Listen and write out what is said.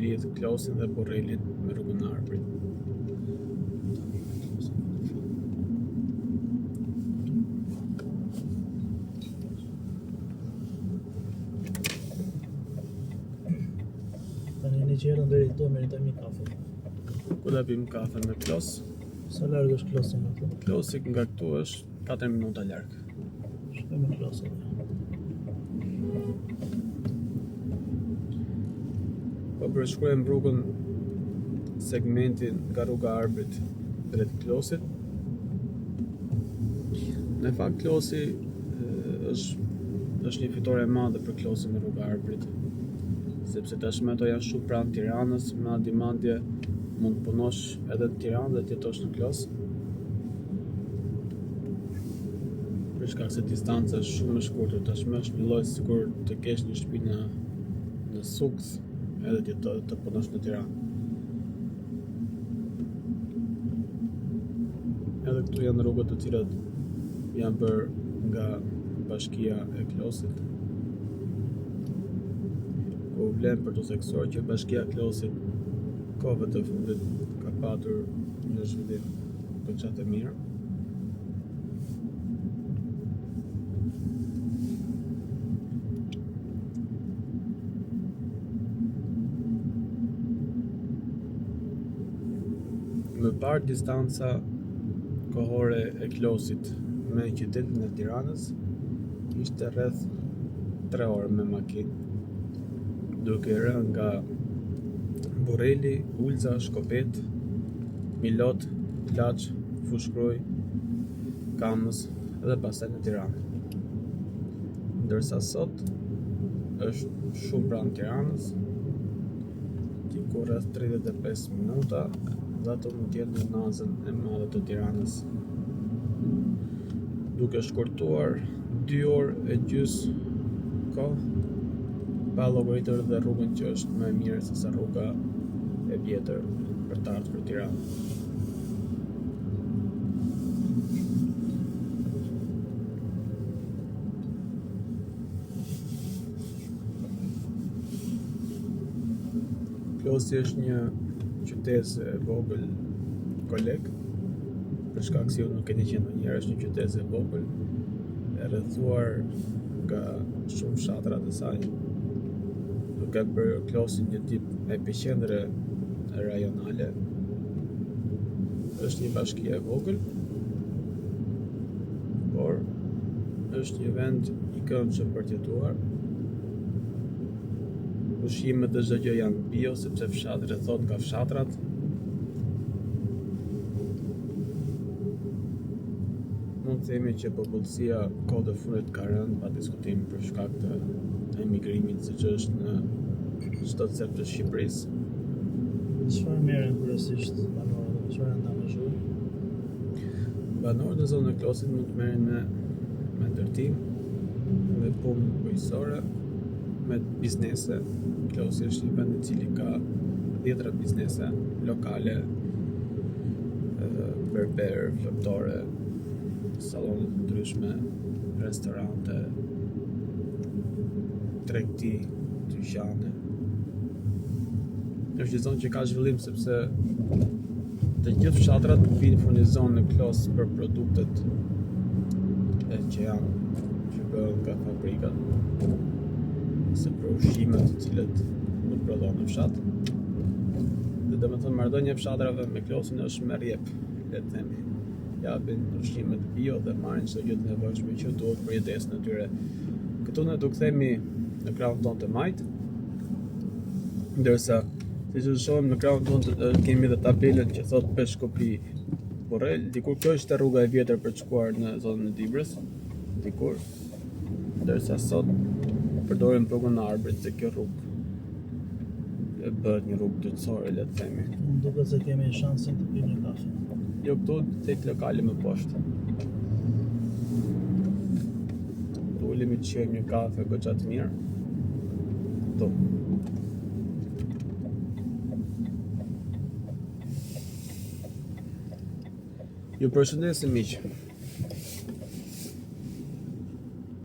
Lidh Klosin dhe Burrelin me rrugën e Arbrit. Tani ne që erdhëm deri këtu meritojmë një kafe. Ku do pim kafe në Klos? Sa larg është Klosi nga këtu? Klosi nga këtu është 4 minuta larg. Shkojmë në Klos edhe. Po përshkruajmë rrugën segmentin nga rruga e Arbrit drejt Klosit. Në fakt Klosi është është një fitore e madhe për Klosin në rruga e Arbrit, sepse tashmë ato janë shumë pranë Tiranës, madje madje mund të punosh edhe në Tiranë dhe të jetosh në Klos. Për shkak se distanca është shumë e shkurtër, tashmë është një lloj sikur të kesh një shtëpi në në Sukth edhe të të, të punosh në Tiranë. Edhe këtu janë rrugët të cilat janë bërë nga bashkia e Klosit. Ku vlen për të theksuar që bashkia e Klosit kohëve të fundit ka patur një zhvillim goxha të mirë. Më parë distanca kohore e Klosit me qytetin e Tiranës ishte rreth 3 orë me makinë, duke rënë nga Burreli, Ulza, Shkopet, Milot, Laç, Fushë-Krujë, Kamëz dhe pastaj në Tiranë. Ndërsa sot është shumë pranë Tiranës, diku rreth 35 minuta dhe ato mund të jenë në unazën e madhe të Tiranës. Duke shkurtuar 2 orë e gjysë kohë, pa llogaritur dhe rrugën që është më e mirë se sa rruga e vjetër për të ardhur në Tiranë. Klosi është një qytezë e vogël koleg, për shkak se ju nuk keni qenë ndonjëherë, është një qytezë e vogël e rrethuar nga shumë fshatra të saj, duke bërë Klosin një tip epiqendre rajonale. Është një bashki e vogël, por është një vend i këndshëm për të jetuar. Ushqimet dhe çdo gjë janë bio sepse fshati rrethohet nga fshatrat. Mund të themi që popullsia kohët e fundit ka rënë pa diskutim për shkak të emigrimit siç është në çdo cep të Shqipërisë. Çfarë merren kryesisht banorët apo çfarë janë të angazhuar? Banorët në zonën e Klosit mund të merren me me ndërtim, me punë bujqësore, me biznese. Klosi është një vend i cili ka dhjetra biznese lokale, berber, flortore, sallone të ndryshme, restorante, tregti, dyqane. Është një zonë që ka zhvillim sepse të gjithë fshatrat vijnë furnizohen në Klos për produktet e që janë që bëhen nga fabrikat ose për ushqimet të cilët nuk prodhohen në fshat. Dhe domethënë marrëdhënia e fshatrave me Klosin është me rrjep, le të themi. Japin ushqimet bio dhe marrin çdo gjë të nevojshme që duhet për jetesën e tyre. Këtu ne do kthehemi në krahun tonë të majtë, ndërsa siç e shohim në krahun tonë të, kemi edhe tabelën që thot Peshkopi Burrel. Dikur kjo ishte rruga e vjetër për të shkuar në zonën e Dibrës, dikur. Ndërsa sot përdorim rrugën e Arbrit se kjo rrugë e bëhet një rrugë dytësore, le të themi. Më duket se kemi shansin të pimë një kafe. Jo këtu tek lokali më poshtë. Tu ulemi të shijojmë një kafe goxha të mirë. Këtu. Ju përshëndesim miq.